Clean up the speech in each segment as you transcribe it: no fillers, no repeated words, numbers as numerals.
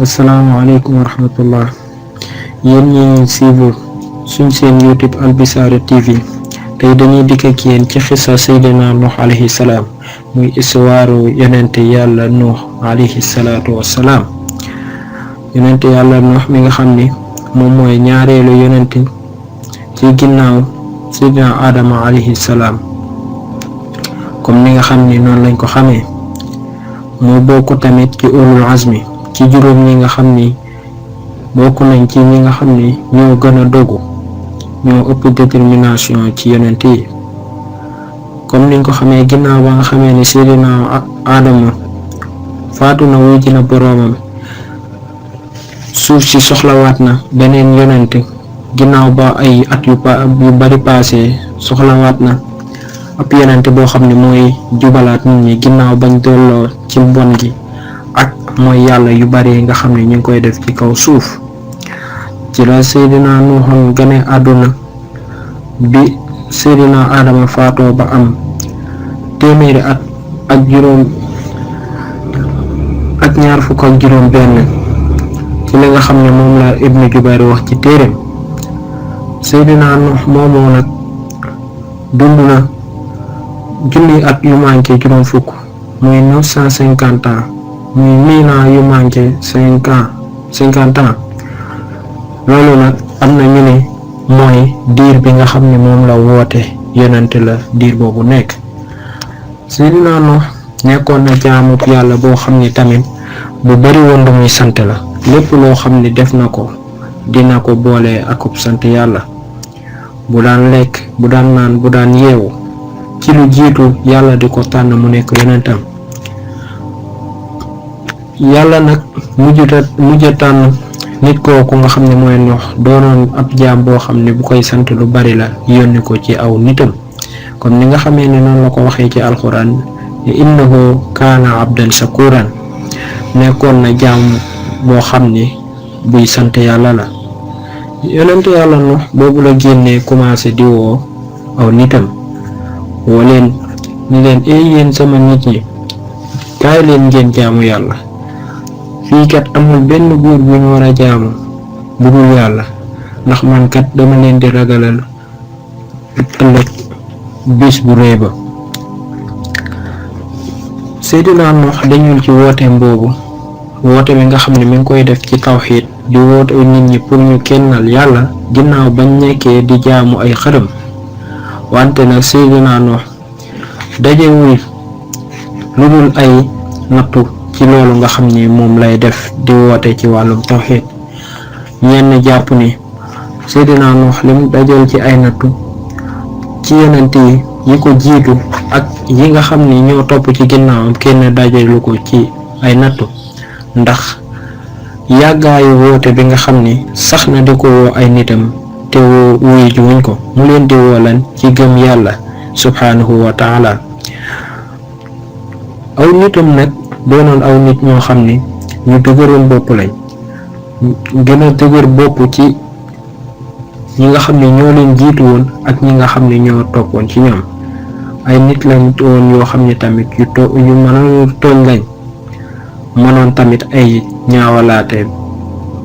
asalaamaaleykum wa rahmatullah. Yéen ñi suivre suñ seen YouTube Al Bichara TV tey dañuy dikk ak yéen ci xisa Seydina Nuux alayhi salaam muy histoire yonente yàlla Nuux alayhi salaatu wassalaam. yonente yàlla Nuux mi nga xam ni moom mooy ñaareelu yonente ci ginnaaw Seydina Adama alayhi salaam, comme ni nga xam ni noonu lañ ko xamee. moo bokk tamit ci ulul azmi, ci juróom ñi nga xam ni bokk nañ ci ñi nga xam ni ñoo gën a dogu, ñoo ëpp détermination ci yonent yi. comme niñ ko xamee, ginnaaw ba nga xamee ni Seydina Adama faatu na wuy ji na boroomam, suuf si soxlawaat na beneen yonent. ginnaaw ba ay at yu bari paase, soxlawaat na ab yonent boo xam ne mooy jubalaat nit ñi ginnaaw bañ dolloo ci mbon gi ak mooy yàlla yu bari nga xam ne ñu ngi koy def ci kaw suuf. ci la Seydina Nuuxoon gane àdduna bi Seydina Adama faatoo ba am téeméeri at ak ñaar fukk ak juróom benn, ci li nga xam ne moom la Ibnu Jubayr wax ci téereem. Seydina Nuux moomoo nag dund na junni at yu manqué juróom fukk, muy 950 ans, muy 1000 ans yu manqué 50 ans. loolu nag am na ñu ne mooy diir bi nga xam ne moom la woote yonente la diir boobu nekk. Seydina Nuux nekkoon na jaamu yàlla boo xam ni tamit bu bari woon lu muy sant la. lépp loo xam ni def na ko dina ko boole akub sant yàlla. bu daan lekk, bu daan naan, bu daan yeewu, ci lu jiitu yàlla di ko tànn mu nekk yonentam. yàlla nag mujj tànn nit kooku nga xam ne mooy Nuux doonoon ab jaam boo xam ne bu koy sant lu bari la, yónni ko ci aw nitam. comme ni nga xamee ne noonu la ko waxee ci alxuraan, innahu kaana abdan shakuran, nekkoon na jaam boo xam ne buy sant yàlla la. yonente yàlla Nuux boobu la génnee commencé di woo aw nitam, woo leen ni leen yéen sama nit ñi, kaay leen ngeen jaamu yàlla. fii kat amul benn buur bu ñu war a jaamu bu dul yàlla, ndax man kat dama leen di ragalal ëllëg bis bu rëy ba. Seydina Nuux dañul ci wooteem boobu, woote bi nga xam ne mi ngi koy def ci tawxiid, di woote nit ñi pour ñu kennal yàlla ginnaaw bañ nekkee di jaamu ay xërëm. wante nag Seydina Nuux dajewul lu dul ay nattu ci loolu nga xam ni moom lay def di woote ci wàllum tawxiid. ñenn jàpp ni Seydina Nuux lim dajal ci ay nattu ci yonent yi ko jiitu ak yi nga xam ni ñoo topp ci ginnaawam kenn dajalu ko ci ay nattu, ndax yàggaayu woote bi nga xam ni sax na di ko woo ay nitam te wuyu ji wuñ ko, mu leen di woolan ci gëm yàlla subhanahu wa taala. aw nitam nag doonoon aw nit ñoo xam ni ñu dëgëroon bopp lañ, gën a dëgër bopp ci ñi nga xam ne ñoo leen jiitu woon ak ñi nga xam ne ñoo toppoon ci ñoom. ay nit lañ woon yoo xam ne tamit yu mënoon tooñ lañ, mënoon tamit ay ñaawalaate,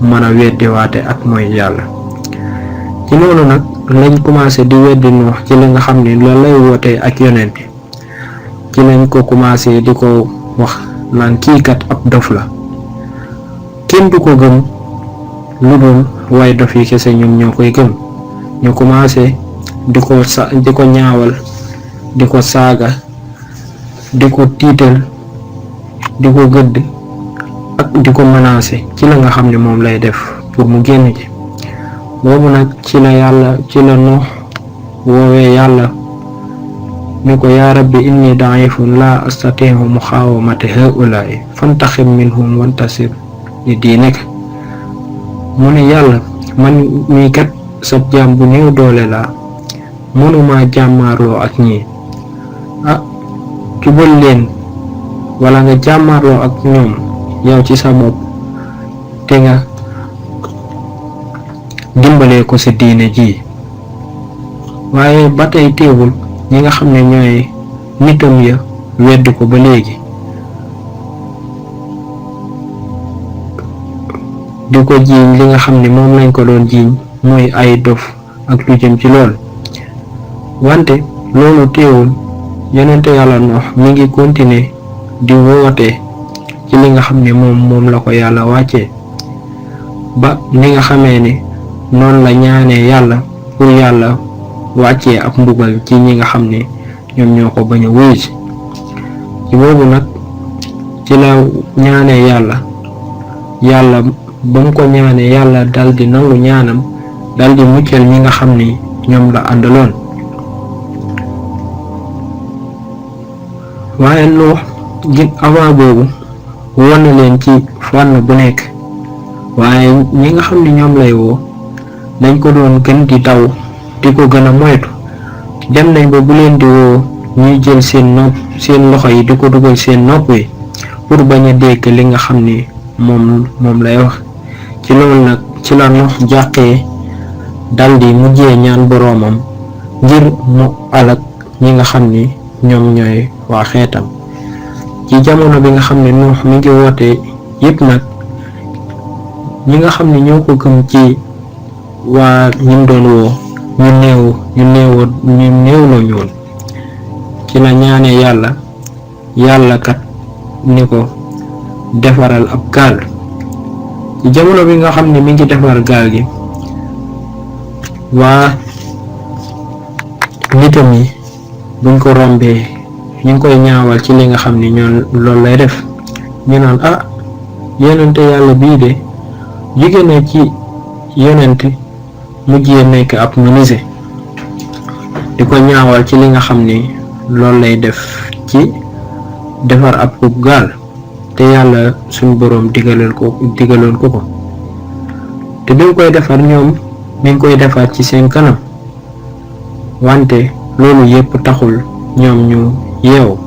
mën a weddiwaate ak mooy yàlla. ci noonu nag lañ commencé di weddi Nuux ci li nga xam ne loolu lay wootee ak yonent. ci lañ ko commencé di ko wax naan kii kat ab dof la, kenn du ko gëm lu dul waaye dof yi kese ñoom ñoo koy gëm. ñu commencé di ko ñaawal, di ko saaga, di ko tiital, di ko gëdd ak di ko menacé ci la nga xam ne moom lay def pour mu génn ci. boobu nag ci la Nuux woowee yàlla ni ko yaa rabbi inni daifun la astatihu muxaawamata haulaai fantaxim minhum wantasir li diinika. mu ne yàlla, man mii kat sab jaam bu néew doole laa, mënuma jàmmaarloo ak ñii. jubal leen wala nga jàmmaarloo ak ñoom yow ci sa bopp, te nga dimbalee ko sa diine ji. waaye ba tey teewul ñi nga xam ne ñooy nitam ya wedd ko ba léegi. di ko jiiñ li nga xam ne moom lañ ko doon jiiñ mooy ay dof ak lu jëm ci lool. wante loolu teewul yonente yàlla Nuux mi ngi continuer di woote ci li nga xam ne moom la ko yàlla wàccee, ba ni nga xamee ne noonu la ñaanee yàlla pour yàlla wàccee ab mbugal ci ñi nga xam ne ñoom ñoo ko bañ a wuyu ci boobu nag ci la ñaanee yàlla ba mu ko ñaanee yàlla dal di nangu ñaanam, dal di muccal ñi nga xam ni ñoom la àndaloon. waaye Nuux avant boobu woon na leen ci fànn bu nekk, waaye ñi nga xam ni ñoom lay woo dañ ko doon gën di daw di ko gën a moytu. dem nañ ba bu leen di woo ñuy jël seen loxo yi di ko dugal seen nopp yi pour bañ a dégg li nga xam ni moom lay wax. ci loolu nag ci la Nuux jàqee daldi mujjee ñaan boroomam ngir mu alak ñi nga xam ni ñoom ñooy waa xeetam. ci jamono bi nga xam ne Nuux mi ngi woote yépp nag ñi nga xam ni ñoo ko gëm ci waa ñim doon woo ñu néew la ñoon. ci la ñaanee yàlla kat ni ko defaral ab gaal. ci jamono bi nga xam ne mi ngi defar gaal gi, waa nitam yi buñ ko rombee ñu ngi koy ñaawal ci li nga xam ni ñoom loolu lay def. ñu naan yonente yàlla bii de jóge na ci yonente mujjee nekk ab menuisier, di ko ñaawal ci li nga xam ni loolu lay def ci defar ab gaal te yàlla suñ boroom digaloon ko te bi mu koy defar ñoom mi ngi koy defar ci seen kanam, wante loolu yépp taxul ñoom ñu yeewu.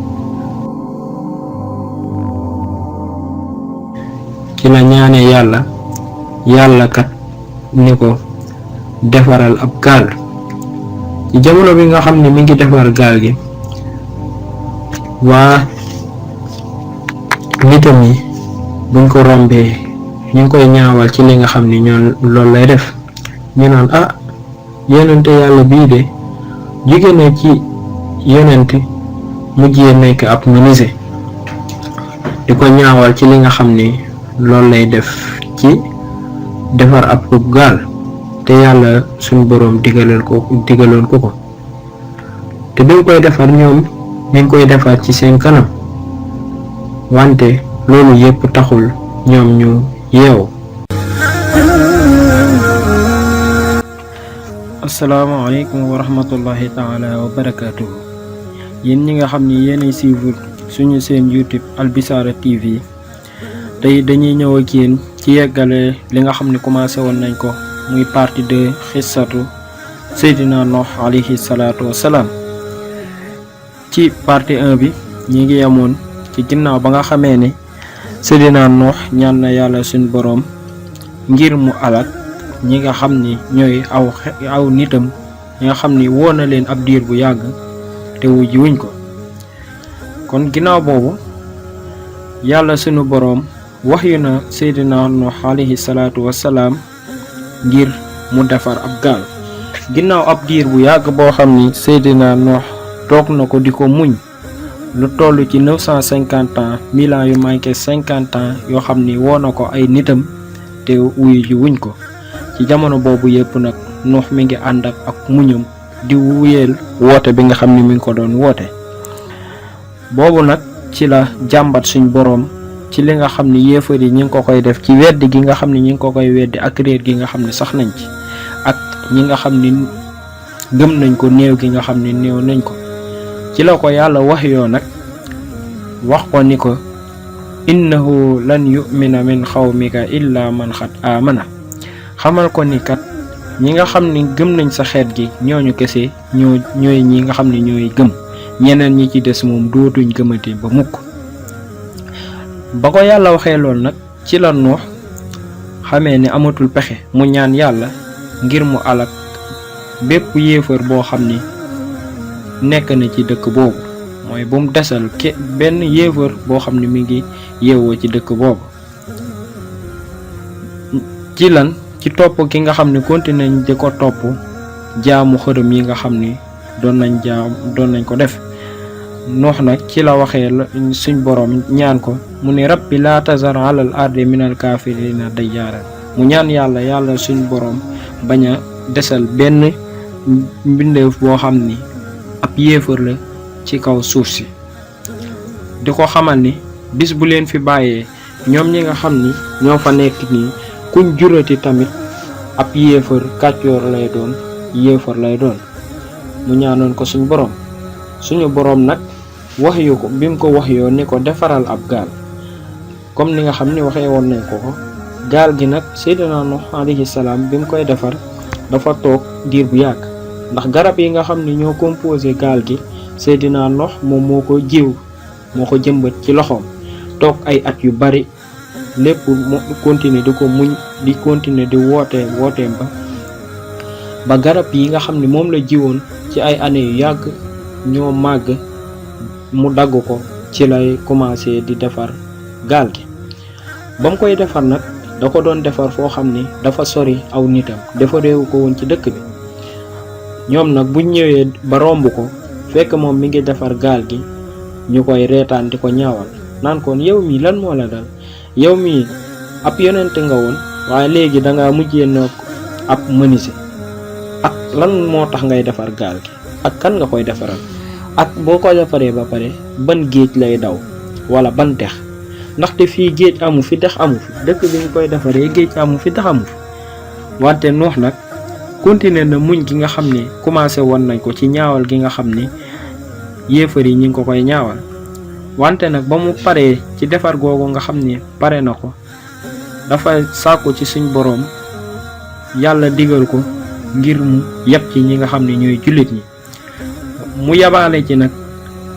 ci la ñaanee yàlla kat ni ko defaral ab gaal. ci jamono bi nga xam ne mi ngi defar gaal gi, waa nitam yi buñ ko rombee ñu ngi koy ñaawal ci li nga xam ni ñoom loolu lay def. ñu naan yonente yàlla bii de jóge na ci yonente mujjee nekk ab menuisier, di ko ñaawal ci li nga xam ni loolu lay def ci defar ab gaal te yàlla suñ boroom digaloon ko te bi mu koy defar ñoom mi ngi koy defar ci seen kanam, wante loolu yépp taxul ñoom ñu yeewu. asalaamaaleykum wa rahmatullahi taala wa barakaatuhu. yéen ñi nga xam ni yéenay suivre suñu seen YouTube Al Bichara TV, tey dañuy ñëw ak yéen ci yeggale li nga xam ni commencé woon nañ ko, muy partie de xissatu Seydina Nuux alayhi salaatu wassalaam. ci partie 1 bi ñi ngi yemoon ci ginnaaw ba nga xamee ne Seydina Nuux ñaan na yàlla suñ boroom ngir mu alak ñi nga xam ni ñooy aw nitam, ñi nga xam ni woo na leen ab diir bu yàgg te wujji wuñ ko. kon ginnaaw boobu yàlla suñu boroom waxyu na Seydina Nuux alayhi salaatu wassalaam ngir mu defar ab gaal. ginnaaw ab diir bu yàgg boo xam ni Seydina Nuux toog na ko di ko muñ, lu toll ci 950 ans, 1000 ans yu manqué 50 ans yoo xam ni woo na ko ay nitam te wuyu ji wuñ ko. ci jamono boobu yépp nag Nuux mi ngi ànd ak muñum di wuyeel woote bi nga xam ni mi ngi ko doon woote. boobu nag ci la jàmbat suñ boroom ci li nga xam ni yéefar yi ñi ngi ko koy def, ci weddi gi nga xam ni ñi ngi ko koy weddi ak réer gi nga xam ni sax nañ ci, ak ñi nga xam ni gëm nañ ko néew gi nga xam ni néew nañ ko. ci la ko yàlla wax yoo nag wax ko ni ko innahu lan yu'mina min xawmika illa man xat amana. xamal ko ni kat ñi nga xam ni gëm nañ sa xeet gi ñooñu kese ñooy ñi nga xam ni ñooy gëm, ñeneen ñi ci des moom dootuñ gëmati ba mukk. ba ko yàlla waxee lool nag ci la Nuux xamee ne amatul pexe, mu ñaan yàlla ngir mu alak bépp yéefar boo xam ni nekk na ci dëkk boobu, mooy bu mu desal benn yéefar boo xam ni mi ngi yeewoo ci dëkk boobu. ci lan ci topp gi nga xam ne continué nañ di ko topp jaamu xërëm yi nga xam ni doon nañ ko def. Noox nag ci la waxee suñ borom ñaan ko mu ne rabbi laa tazar alal ardi minal kaafirina dayyaaran mu ñaan yàlla suñ borom bañ a desal benn mbindeef boo xam ni ab yéefar la ci kaw suuf si, di ko xamal ni bis bu leen fi bàyyee ñoom ñi nga xam ni ñoo fa nekk nii kuñ jurati tamit ab yéefar kàccoor lay doon yéefar lay doon. mu ñaanoon ko suñu boroom nag wax yu ko bi mu ko wax yoo ni ko defaral ab gaal comme ni nga xam ni waxee woon nañ ko gaal gi nag Seydina Nuh alayhi salaam bi mu koy defar dafa toog diir bu yàgg ndax garab yi nga xam ni ñoo composé gaal gi Seydina Nuh moom moo ko jëmbat ci loxoom toog ay at yu bari lépp mu continuer di ko muñ di continuer di wooteem ba garab yi nga xam ni moom la jiwoon ci ay années yu yàgg ñoo màgg mu dagg ko ci lay commencé di defar gaal gi. ba mu koy defar nag da ko doon defar foo xam ni dafa sori aw nitam defareewu ko woon ci dëkk bi. ñoom nag buñ ñëwee ba romb ko fekk moom mi ngi defar gaal gi ñu koy reetaan di ko ñaawal naan koon yow mii lan moo la dal, yow mii ab yonent nga woon waaye léegi danga mujjee nekk ab menuisier. ak lan moo tax ngay defar gaal gi ak kan nga koy defaral ak boo ko defaree ba pare ban géej lay daw wala ban dex, ndaxte fii géej amu fi dex amu fi, dëkk bi ñu koy defaree géej amu fi dex amu fi. wante Nuux nag continuer na muñ gi nga xam ne commencé woon nañ ko ci ñaawal gi nga xam ne yéefar yi ñi ngi ko koy ñaawal. wante nag ba mu paree ci defar googu nga xam ne pare na ko dafa sàkku ci suñ boroom yàlla digal ko ngir mu yab ci ñi nga xam ne ñooy jullit ñi. mu yabaale ci nag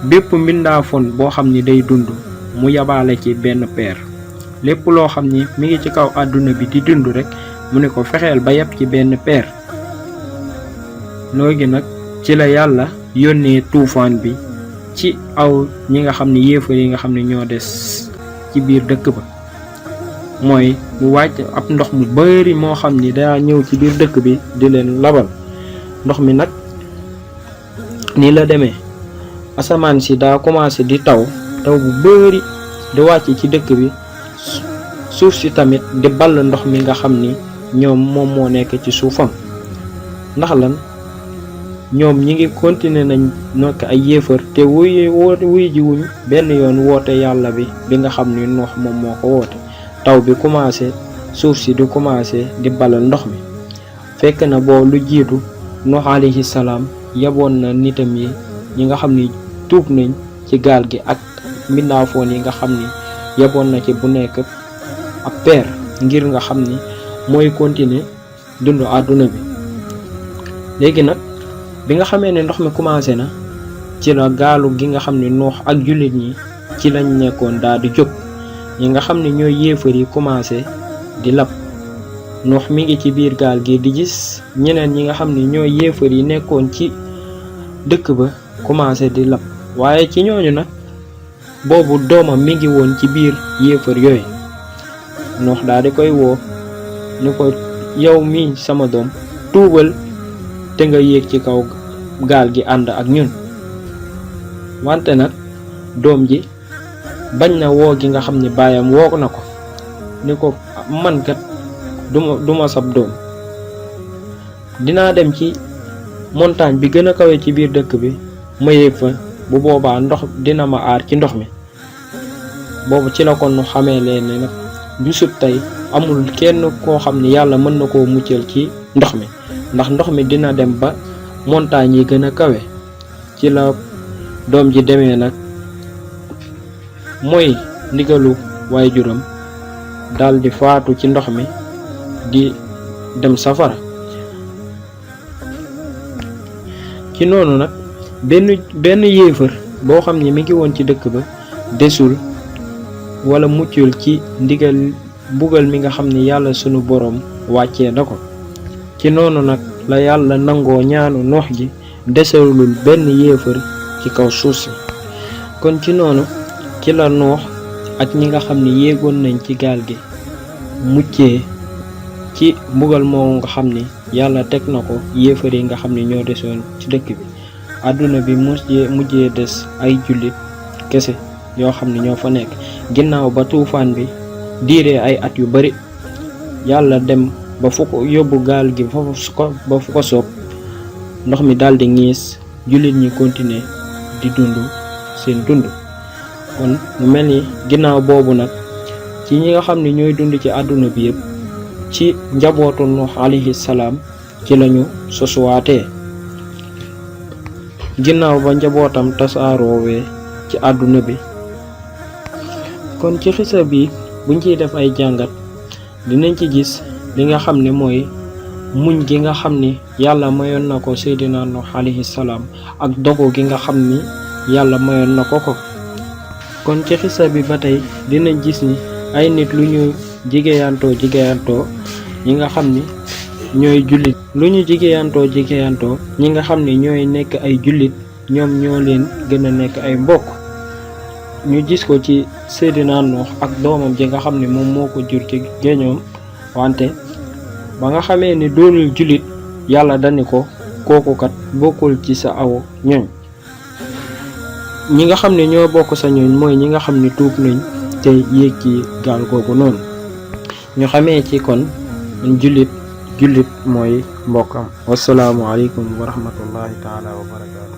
bépp mbindaafoon boo xam ni day dund mu yabaale ci benn peer, lépp loo xam ni mi ngi ci kaw àdduna bi di dund rek mu ne ko fexeel ba yab ci benn peer. léegi nag ci la yàlla yónnee tuufaan bi ci aw ñi nga xam ne yéefar yi nga xam ne ñoo des ci biir dëkk ba, mooy mu wàcc ab ndox mu bari moo xam ni daa ñëw ci biir dëkk bi di leen labal. ndox mi nag nii la demee, asamaan si daa commencé di taw bu bari di wàcc ci dëkk bi, suuf si tamit di ball ndox mi nga xam ni moom moo nekk ci suufam. ndax lan ñoom ñi ngi continuer nañ nekk ay yéefar te wuy ji wuñ benn yoon woote yàlla bi nga xam ni Nuux moom moo ko woote. taw bi commencé suuf si di commencé di balal ndox mi, fekk na boo lu jiitu Nuux alayhi salaam yaboon na nitam yi ñi nga xam ni tuub nañ ci gaal gi ak mbindaafoon yi nga xam ni yaboon na ci bu nekk ab peer ngir nga xam ni mooy continuer dund àdduna bi. léegi nag bi nga xamee ne ndox mi commencé na ci la gaalu gi nga xam ne Nuux ak jullit ñi ci lañ nekkoon daal di jóg, ñi nga xam ne ñooy yéefar yi commencé di lab. Nuux mi ngi ci biir gaal gi di gis ñeneen ñi nga xam ne ñooy yéefar yi nekkoon ci dëkk ba commencé di lab, waaye ci ñooñu nag boobu doomam mi ngi woon ci biir yéefar yooyu. Nuux daal di koy woo ni ko yow mii sama doom tuubal te nga yéeg ci kaw gaal gi ànd ak ñun. wante nag doom ji bañ na woo gi nga xam ne baayam woo na ko ni ko man kat duma sab doom, dinaa dem ci montagne bi gën a kawe ci biir dëkk bi ma yéeg fa, bu boobaa ndox dina ma aar ci ndox mi. boobu ci la kon nu xamee leen ne nag bisub tey amul kenn koo xam ne yàlla mën na koo muccal ci ndox mi, ndax ndox mi dina dem ba montagne yi gën a kawe. ci la doom ji demee nag mooy ndigalu waajuram dal di faatu ci ndox mi di dem safara. ci noonu nag benn yéefar boo xam ne mi ngi woon ci dëkk ba desul wala muccul ci ndigal mbugal mi nga xam ne yàlla sunu boroom wàccee na ko. ci noonu nag la yàlla nangoo ñaanu Nuux gi desalul benn yéefar ci kaw suuf si. kon ci noonu ci la Nuux ak ñi nga xam ne yéegoon nañ ci gaal gi muccee ci mbugal moomu nga xam ni yàlla teg na ko yéefar yi nga xam ni ñoo desoon ci dëkk bi. àdduna bi mujjee des ay jullit kese yoo xam ni ñoo fa nekk ginnaaw ba tuufaan bi diiree ay at yu bari yàlla dem ba fu ko yóbbu gaal gi ba fu ko soob ndox mi daldi ngiis jullit ñi continuer di dund seen dund. kon mu mel ni ginnaaw boobu nag ci ñi nga xam ni ñooy dund ci àdduna bi yëpp ci njabootu Nuux alayhi salaam ci lañu sosuwaatee ginnaaw ba njabootam tasaaroowee ci àdduna bi. kon ci xisa bi buñ ciy def ay jàngat dinañ ci gis li nga xam ne mooy muñ gi nga xam ni yàlla mayoon na ko Seydina Nuux alayhi salaam ak dogu gi nga xam ni yàlla mayoon na ko ko. kon ci xisa bi ba tey dinañ gis ni ay nit lu ñu jigéeyantoo ñi nga xam ni ñooy jullit ñi nga xam ni ñooy nekk ay jullit ñoom ñoo leen gën a nekk ay mbokk. ñu gis ko ci Seydina Nuux ak doomam ji nga xam ni moom moo ko jur ci géñoom wante ba nga xamee ni doonul jullit yàlla dani ko kooku kat bokkul ci sa aw ñoñ. ñi nga xam ne ñoo bokk sa ñoñ mooy ñi nga xam ni tuub nañ te yéeg ci gaal googu noonu. ñu xamee ci kon jullit mooy mbokkam. wasalaamu aleykum wa rahmatullahi taala wa barakaatu.